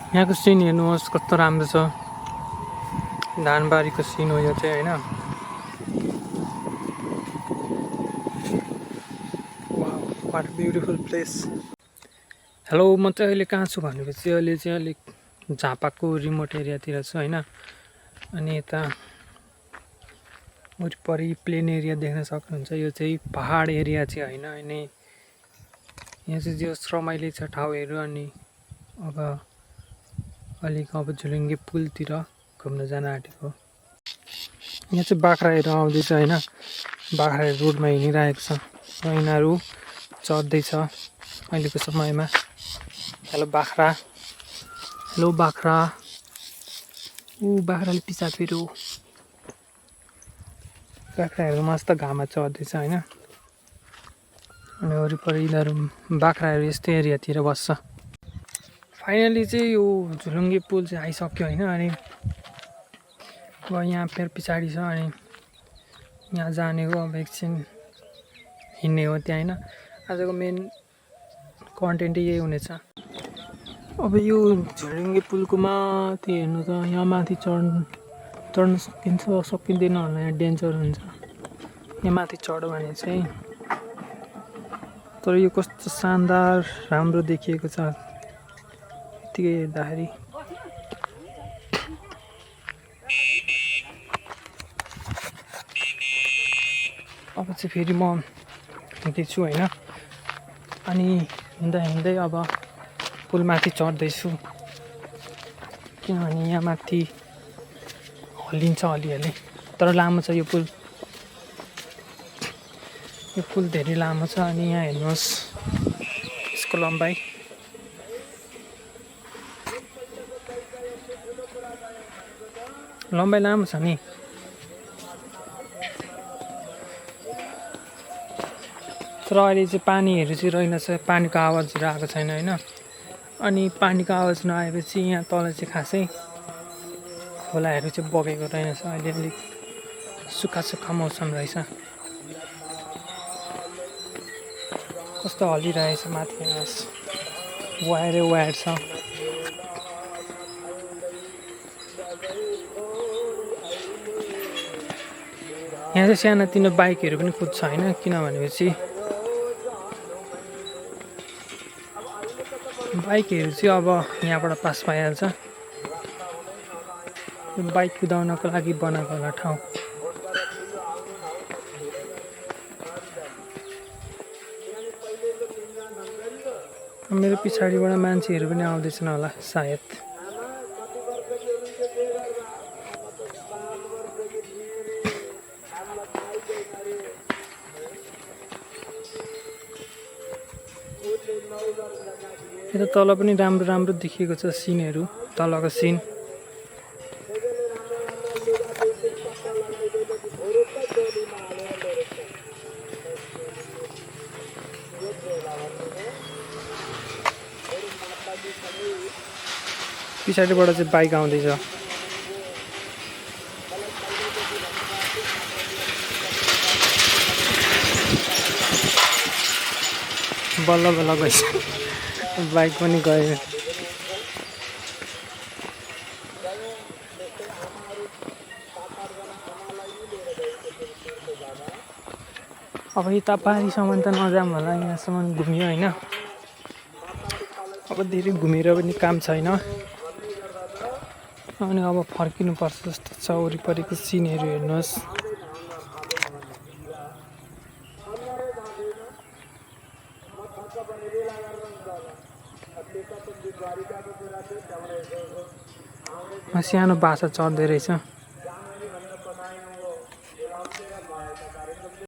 यहाँको सिन हेर्नुहोस् कस्तो राम्रो छ। धानबारीको सिन हो यो चाहिँ हैन। Wow what a beautiful place. Hello, म चाहिँ अहिले कहाँ छु भनेपछि अहिले चाहिँ अलिक झापाको रिमोट एरियातिर छु हैन। अनि यता वरिपरि प्लेन एरिया देख्न सक्नुहुन्छ। यो चाहिँ पहाड एरिया चाहिँ हैन। अनि यहाँ चाहिँ जो रमाइलो छ ठाउँहरू। अनि अब झुलुङ्गे पुलतिर घुम्न जान आँटेको। यहाँ चाहिँ बाख्राहरू आउँदैछ हैन। बाख्राहरू रोडमा हिँडिरहेको छ र यिनीहरू चर्दैछ अहिलेको समयमा। हेलो बाख्रा, हेलो बाख्रा। बाख्राले पिसाब फेर्यो। बाख्राहरू मस्त घाममा चर्दैछ हैन। अनि वरिपरि यिनीहरू बाख्राहरू यस्तै एरियातिर बस्छ। फाइनली चाहिँ यो झुलुङ्गे पुल चाहिँ आइसक्यो हैन। अनि अब यहाँ फेरि पछाडि छ। अनि यहाँ जानेको अब एकछिन हिँड्ने हो त्यहाँ हैन। आजको मेन कन्टेन्ट यही हुनेछ। अब यो झुलुङ्गे पुलको माथि हेर्नु त यहाँ माथि चढ्न सकिन्छ सकिँदैन होला। यहाँ डेन्जर हुन्छ यहाँ माथि चढ्यो भने चाहिँ। तर यो कस्तो शानदार राम्रो देखिएको छ यतिकै हेर्दाखेरि। अब चाहिँ फेरि म हिँड्दैछु हैन। अनि हिँड्दा हिँड्दै अब पुलमाथि चढ्दैछु किनभने यहाँ माथि हल्लिन्छ अलिअलि। तर लामो छ यो पुल। यो पुल धेरै लामो छ। अनि यहाँ हेर्नुहोस् यसको लम्बाइ। लम्बाइ लामो छ नि। तर अहिले चाहिँ पानीहरू चाहिँ रहेनछ। पानीको आवाजहरू आएको छैन हैन। अनि पानीको आवाज नआएपछि यहाँ तल चाहिँ खासै खोलाहरू चाहिँ बगेको रहेनछ। अहिले अलिक सुक्खा सुक्खा मौसम रहेछ। कस्तो हल्लिरहेछ माथि हेर्नुहोस्। वायरै वायर छ। यहाँ चाहिँ सानोतिनो बाइकहरू पनि कुद्छ हैन। किनभनेपछि बाइकहरू चाहिँ अब यहाँबाट पास भइहाल्छ। बाइक कुदाउनको लागि बनाएको होला ठाउँ। मेरो पछाडिबाट मान्छेहरू पनि आउँदैछन् होला सायद। यता तल पनि राम्रो राम्रो देखिएको छ सिनहरू। तलको सिन पछाडिबाट चाहिँ बाइक आउँदैछ। बल्ल बल्ल गएछ बाइक पनि गयो। अब यता पारीसम्म त नजाऊँ होला। यहाँसम्म घुम्यो हैन। अब धेरै घुमेर पनि काम छैन। अनि अब फर्किनुपर्छ जस्तो छ। वरिपरिको सिनहरू हेर्नुहोस्। सानो बाछा चढ्दै रहेछ।